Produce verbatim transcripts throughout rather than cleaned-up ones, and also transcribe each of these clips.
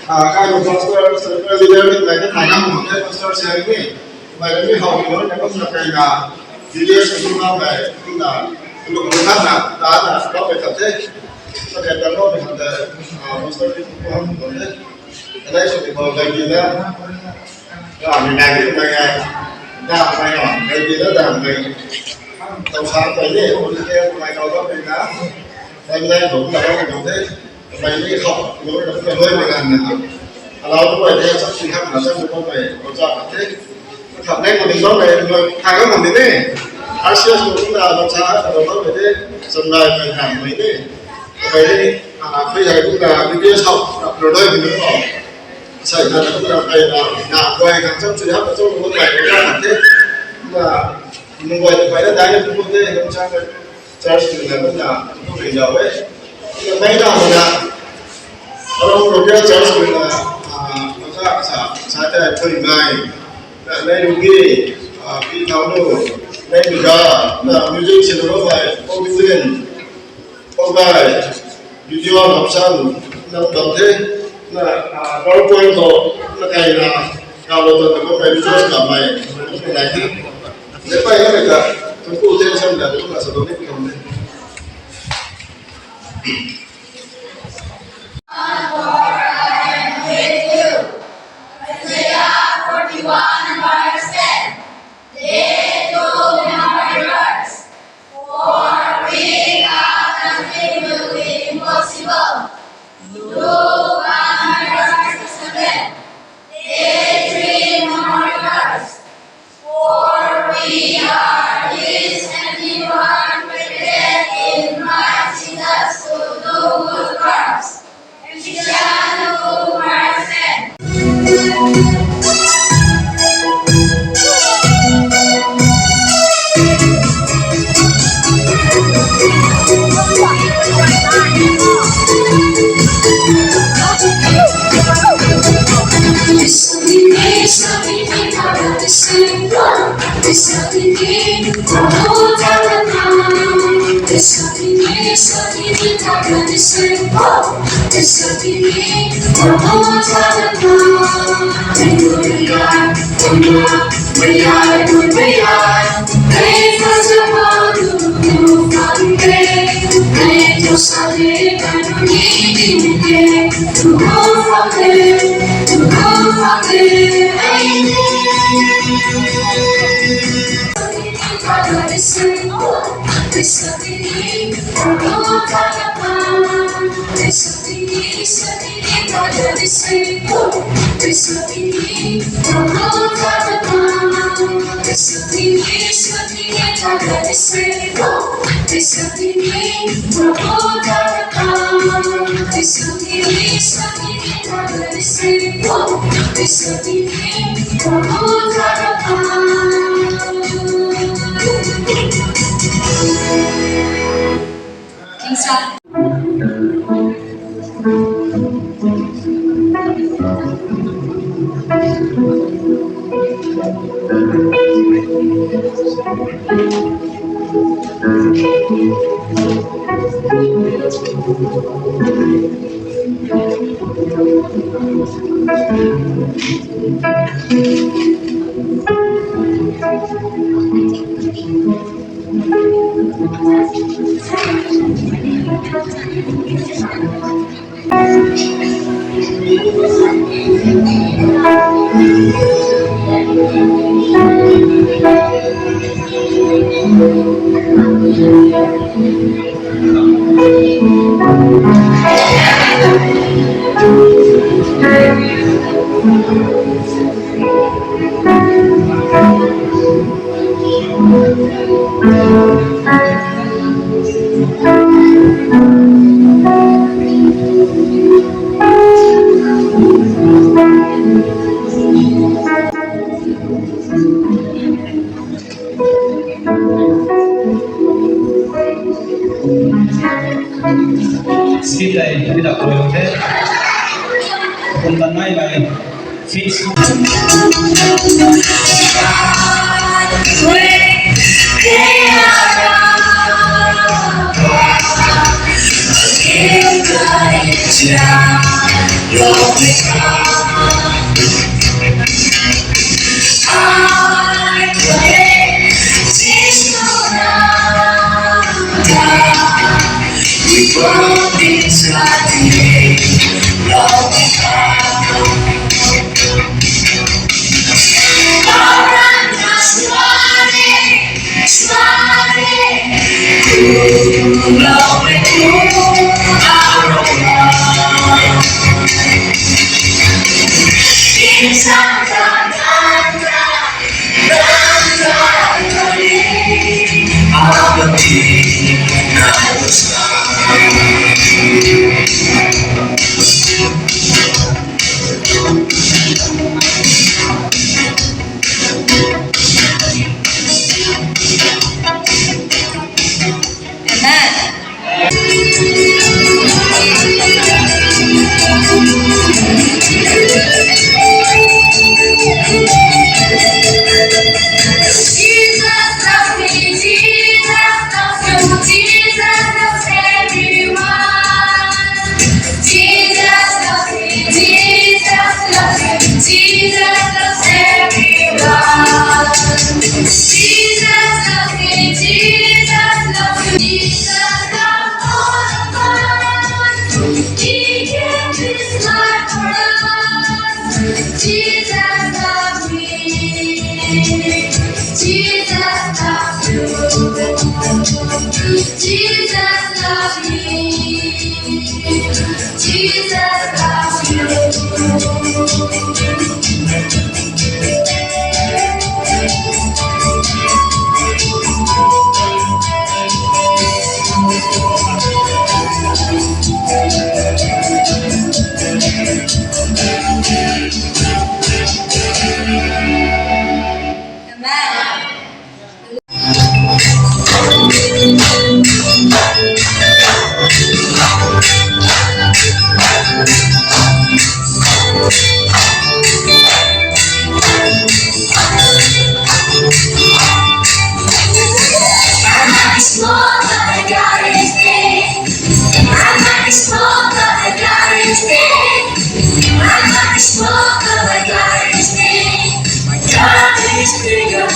Kai pastor, circle leader ni kai ta thai na hum the pastor se ni. Mai ni hau ni na kum na kai na. Leaders ni na kai na. Lu lu na na na na lo pe ta the. Sa kai ta lo pe ta the. Pastor ni ko hum ko the. Anai sw ni ko kai ni na. Ka mi nai ni mai ngai. Da mai ngai. Kai ni na da mai. Tau sa kai ni. Ko ni ke mai kau lo pe na. Kai ni na ko na lo pe the. Kamei ni khou, lou na, lou na ganv na. Alau tu ai the, chak si khang na, chak si khou mei, lou cha ka the. Khat nei ko ni lou mei, lou thai ka ko ni ne. R C S ko kumna, lou cha ka lou lou mei the, chan lai mei thang mei the. Kamei ni, a, khui hai kumna, B B S hou, na, lou lou mei ni ko. Sai na, na kumna, kai na, na, guay khang chak si khang, chak si khou mei, lou cha ka the. Na, mung guay tu kai na, dai na, tu the, lou cha ka. Church khou na kumna, tu ri zau e. Mei na, na, along local church khou na, ah, maka sa, sa ta thui ngai. Na, nei Ruby, ah, Pi Thau Nu, nei Ruga, na, music sin lo bai, Paul Vincent, Paul Bai, video option, na, tam the, na, ah, PowerPoint khou, na, kai na, kau lo ta, na, kai resource ka mai, na, kai na, the. Lev pai na ka, tuang ku tension da, tuang ka sa tuang ni tuang ni. Isaiah forty-one verse ten. They told my hearts, for we have nothing will be impossible. Look on my hearts, Israel. They dream on my hearts. For we are his, and you are created in Christ Jesus to do good works, Ephesians two verse ten. Skit tei tumi ta koi the. Kum ta nai lai. Fix. Amen. Jesus loves me, Jesus loves you, Jesus loves everyone. Jesus loves me, Jesus loves me, Jesus loves everyone. Jesus loves me, Jesus loves you, Jesus loves all of us. He gave his life for us. Jesus loves me, Jesus loves you, Jesus loves me. Jesus loves you.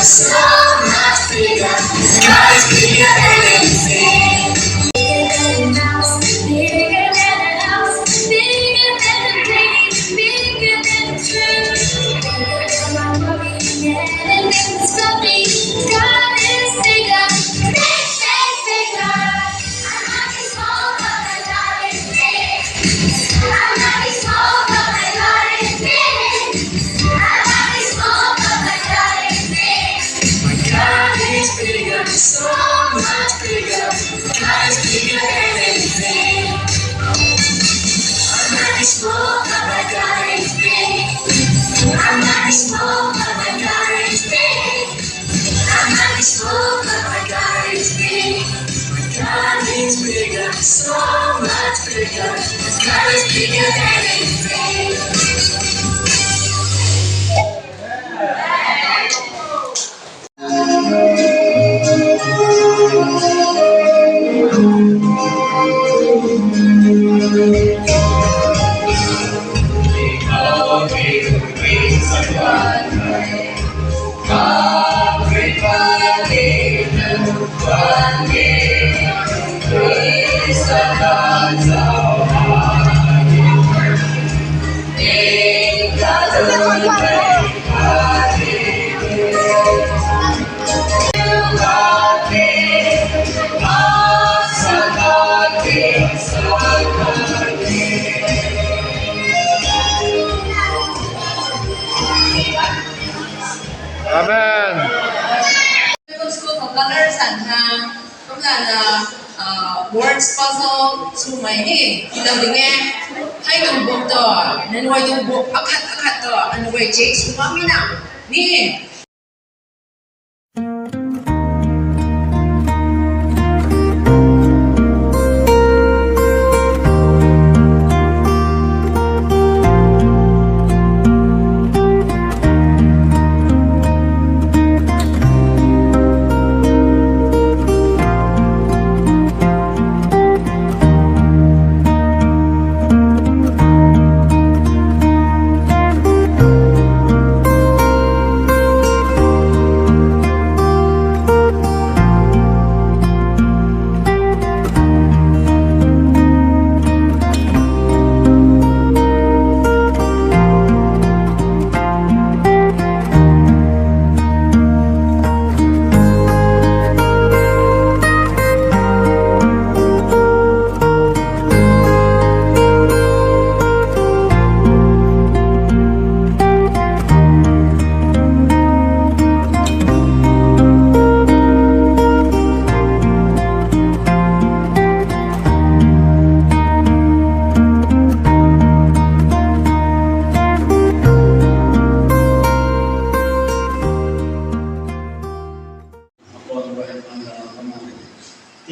So much bigger. God is bigger than anything. Bigger than a house, bigger than a house, bigger than a dream, bigger than a dream, bigger than my worry and anything that's bugging. God is bigger, big, big, bigger. I might be small, but my God is big. I might be small, but my God is big. I might be small, but my God is big. My God is bigger, so much bigger. God is bigger than anything. I might be small, but my God is big. I might be small, but my God is big. I might be small, but my God is big. My God is bigger, so much bigger. God is bigger than anything. Amen. Bible school khou colour san tha, kumlana, ah, words puzzle swmei ni, tiilou ding e. Hei tuang book tu, nunc guay tuang book akhat akhat tu, nunc guay check sw bammei na ni.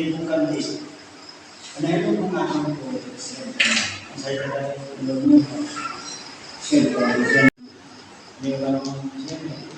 Tingkum kandi, anei lu kumna hang khou siam, asei ta lung nu siam ta lu, ni lam siam.